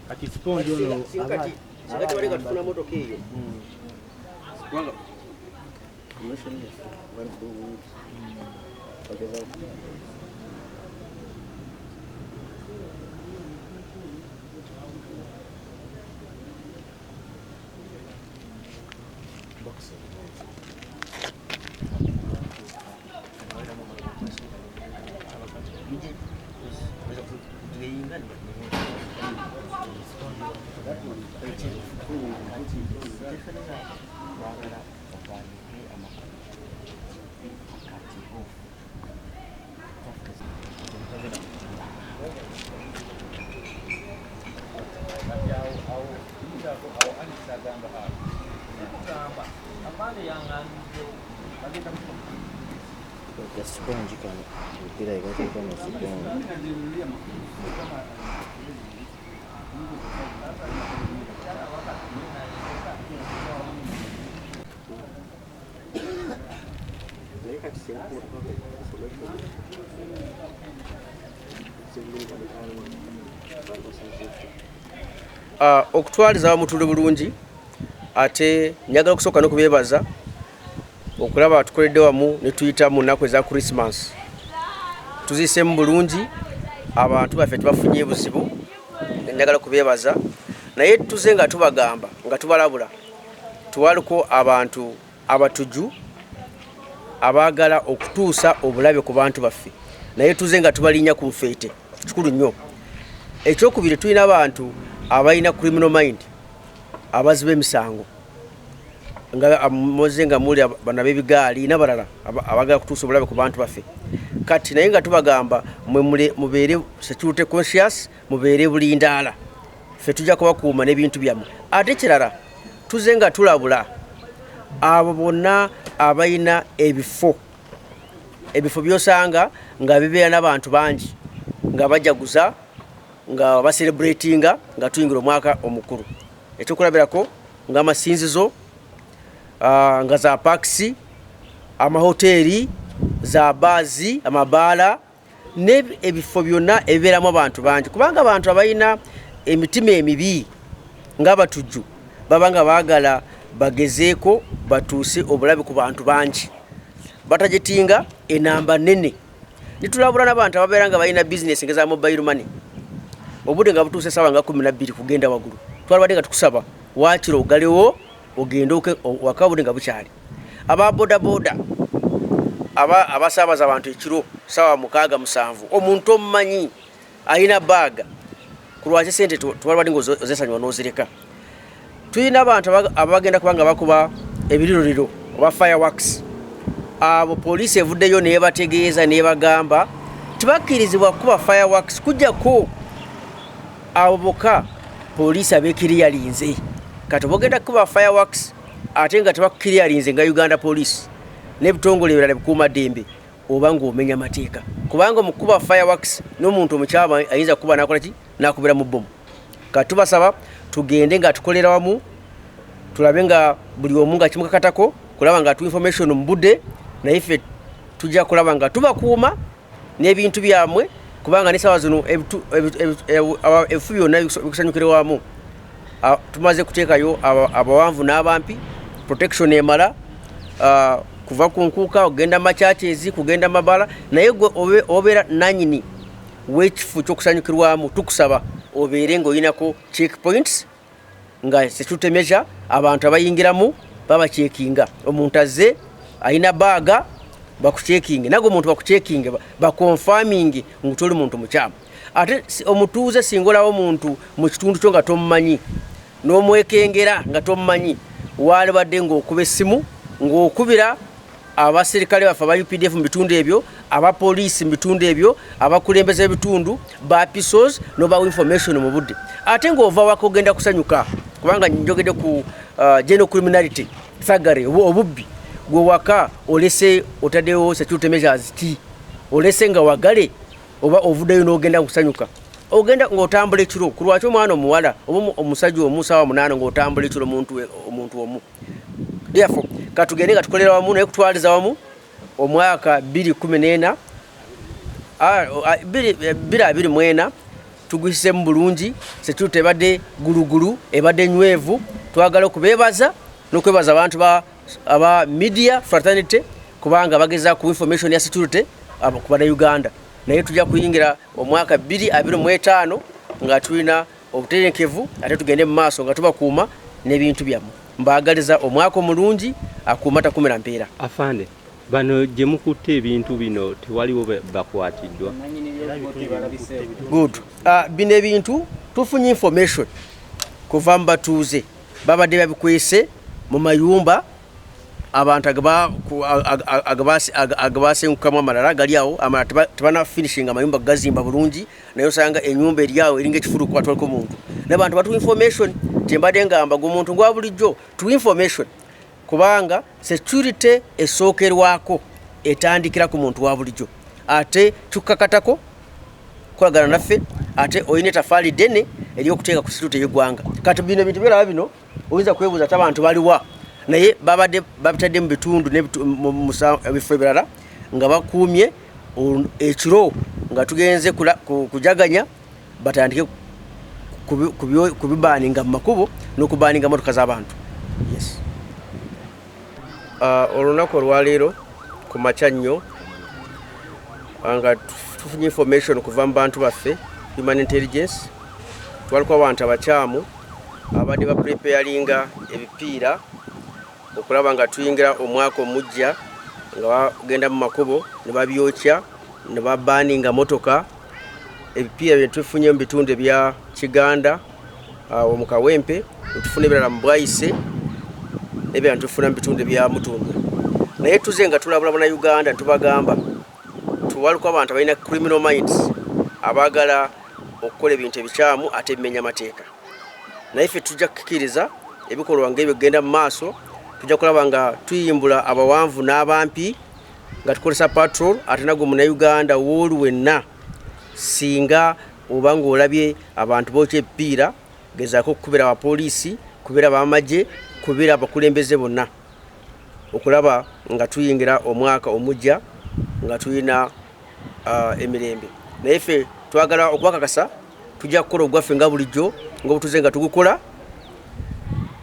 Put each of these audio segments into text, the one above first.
Kati sipongi ono Singa kati singa tebali nga tufuna motoka eyo, kubanga Sipongi kano mpira ekateeka no sipongi. Naye kati singa okutwaliza awamu tuli bulungi, ate njagala okusooka n'okubeebaza okulaba tukoledde wamu ne tuyita mu nnaku eza Christmas. Tuziiseemu bulungi, abantu baffe tebafunye buzibu, njagala kubeebaza. Naye tuze nga tubagamba, nga tubalabula, tuwaliko abantu abatuju abaagala okutuusa obulabe ku bantu baffe, naye tuze nga tubalinnya ku nfeete. Kikulu nnyo. Ekyokubiri, tulina abantu abalina criminal mind, abaziba emisango nga muze nga muli bana b'ebigaali n'abalala abaagala kutuusa obulabe ku bantu baffe. Kati naye nga tubagamba mwe mubeere security conscious, mubeere bulindaala, ffe tujja kubakuuma n'ebintu byammwe. Ate kirala, tuze nga tulabula abo bonna abalina ebifo byosanga nga bibeera n'abantu bangi, nga bajaguza, nga bacelebratinga nga tuyingira omwaka omukulu. Ekyokulabirako nga amasinzizo, nga za parks, amahoteeri, za baazi, amabaala n'ebifo byonna ebibeeramu abantu bangi, kubanga abantu abalina emitima emibi ng'abatujju baba nga baagala bagezeeko batuuse obulabe ku bantu bangi, batargetinga enamba nene. Nitulabula n'abantu ababeera nga balina bizinesi nga za mobile money, obudde nga butuuse saawa nga 12 kugenda waggulu, twalibadde nga tukusaba waakiri ogalewo ogende waka obudde nga bukyali. Aba bodaboda abasaabaza abantu ekiro saawa 6, 7, omuntu omumanyi alina baaga, ku lwaki sente twalibadde nga ozesanyuwa n'ozireka? Tulina abantu abagenda kuba nga bakuba ebiriroliro oba fireworks. Abo poliisi evuddeyo nebategeeza nebagamba tebakkirizibwa kukuba fireworks kujjako abo bokka poliisi abekiriyalinze. Kati oba ogenda kukuba fireworks ate nga tebakukiriyalinze nga Uganda Police n'ebitongole ebirala bikuuma ddembe, oba ng'omenya mateeka, kubanga omukuba fireworks n'omuntu omukyama ayinza kukuba nakola ki, nakubira mu bbomu. Kati tubasaba tugende nga tukolera wamu, tulabe nga buli omu nga kimukakatako kulaba nga tu information mu budde, naye ffe tujja kulaba nga tubakuuma n'ebintu byamwe, kubanga n'essaawa zino ebifu byonna bikusanyukire wamu. Tumaze kuteekayo abawanvu n'abampi, protection emala kuva ku nkuuka okugenda machurches, kugenda mabala. Naye gwe obeera nanyini w'ekifo ky'okusanyukirwamu, tukusaba obeere ng'oyinako checkpoints nga security measure, abantu abayingiramu babacheckinga. Omuntu azze alina baaga, bakucheckinge, nagwe omuntu bakucheckinge, baconfirminge ngu toli muntu mukyamu. Ate omutuuze singa olaba omuntu mu kitundu kyo nga tomumanyi n'omwekengera nga tomumanyi, waalibadde ng'okuba essimu ng'okubira abaserikale baffe aba UPDF mu bitundu ebyo, abapoliisi mu bitundu ebyo, abakulembeze b'ebitundu ba PSOs, n'obawa information mu budde. Ate ng'ova waka ogenda kusanyuka, kubanga njogedde ku general criminality, thuggery, obubbi, gwe waka olese otaddewo security measures ki? Olese nga wagale oba ovuddeyo n'ogenda kusanyuka, ogenda ng'otambula ekiro? Ku lwaki omwana omuwala oba omusajja omu saawa 8 ng'otambula ekiro omuntu omu? Therefore katugende nga tukolera wamu, naye kutwaliza wamu omwaka 2014, 2024. Tuguyisemu bulungi, security ebadde gulugulu, ebadde nywevu. Twagala okubeebaza n'okwebaza abantu aba media fraternity, kubanga bageza ku information ya security ku bannayuganda. Naye tujja kuyingira omwaka 2025 nga tulina obutebenkevu, ate tugende mu maaso nga tubakuuma n'ebintu byammwe. Mbaagaliza omwaka omulungi. Akuuma takumira mpeera. Afande, bano gye mukutte ebintu bino, tewaliwo bakwatiddwa? Good. Bino ebintu tufunye information kuva mu batuuze, babadde babikwese mu mayumba abantu agabasengukamu, amalala gali awo, amalala tebana finishinga amayumba gazimba bulungi, naye osanga enyumba eri awo eringa ekifuluku, atwaliko muntu. Nabantu batuwa information. Kyembadde ngamba, gwe omuntu gwa bulijjo, tuwa information, kubanga security esookerwako etandikira ku muntu wa bulijjo, ate tukakatako kukolagana naffe, ate olina etafaali ddene eryokuteeka ku security y'eggwanga. Kati bino ebintu byolaba bino, oyinza kwebuuza ati abantu baliwa, naye babadde babitadde mu bitundu ebifo ebirala nga bakuumye ekiro nga tugenze kujaganya, batandike kubibaninga mu makubo n'okubaninga motoka z'abantu. Yes. Olunaku olwaleero ku makya nnyo, nga tufunye information kuva mu bantu baffe human intelligence, twaliko abantu abakyamu abadde bapreparinga ebipiira okulaba nga tuyingira omwaka omujja, nga bagenda mu makubo ne babyokya ne babaninga motoka. Ebipiira bye tufunye mu bitundu ebya Kiganda awo mu Kawempe, netufuna ebirala mu Bwayise, n'ebirala netufuna mu bitundu ebya Mutundwe. Naye tuze nga tulabula bannayuganda, netubagamba tuwaliko abantu abalina criminal minds abaagala okukola ebintu ebikyamu ate ebimenya amateeka. Naye ffe tujja kukkiriza ebikolwa ngaebyo kugenda mu maaso? Tujja kulaba nga tuyimbula abawanvu n'abampi nga tukozesa patrol. Ate nagwe munnayuganda wooli wenna, singa oba ng'olabye abantu bookya ebipiira, gezaako okukubira abapoliisi, kubira abamagye, kubira abakulembeze bonna, okulaba nga tuyingira omwaka omujja nga tulina emirembe. Naye ffe twagala okubakakasa, tujja kukola ogwaffe nga bulijjo nga obutuze nga tugukola,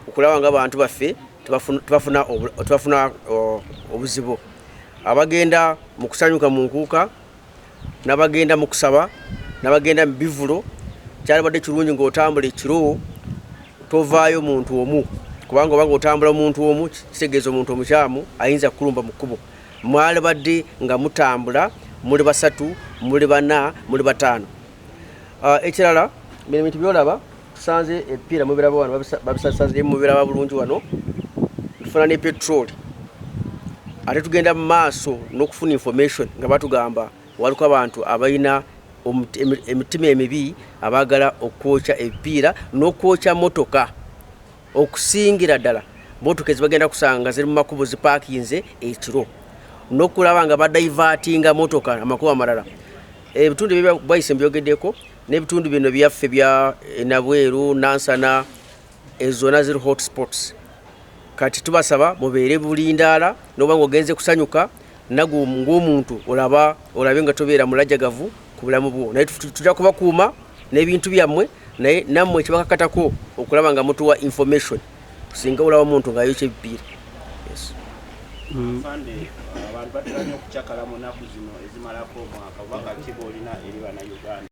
okulaba nga abantu baffe tebafuna obuzibu, abagenda mu kusanyuka mu nkuuka, n'abagenda mu kusaba, n'abagenda mu bivulo. Kyalibadde kirungi ng'otambula ekiro tovaayo muntu omu, kubanga oba ng'otambula omuntu omu kitegeeza omuntu omukyamu ayinza kukulumba mu kkubo. Mwalibadde nga mutambula muli basatu, muli bana, muli bataano. Ekirala, bino ebintu byolaba tusanze ebipiira mubiraba wano, babisasanzemu, mubiraba bulungi wano. Tufuna ne petrol, ate tugenda mu maaso n'okufuna information nga batugamba waliko abantu abalina emitima emibi abaagala okwokya ebipiira n'okwokya motoka, okusingira ddala motoka ezibagenda kusanga nga ziri mu makubo zipaakinze ekiro, n'okulaba nga badivertinga motoka amakubo amalala. Ebitundu ebya Bwaise mbyogeddeko, n'ebitundu bino byaffe bya Nabweru, Nansana, ezo zonna ziri hot spots. Kati tubasaba mubeere bulindaala, noba nga ogenze kusanyuka, nagwe ng'omuntu olaba olabe nga tobeera mulajjagavu ku bulamu bwo. Naye tujja kubakuuma n'ebintu byammwe, naye nammwe kibakakatako okulaba nga mutuwa information singa olaba omuntu ng'ayokya ebipiira. Yes. Afande, abantu batera nnyo okucakala mu nnaku zino ezimalako omwaka. Obubaka ki bw'olina eri bannayuganda?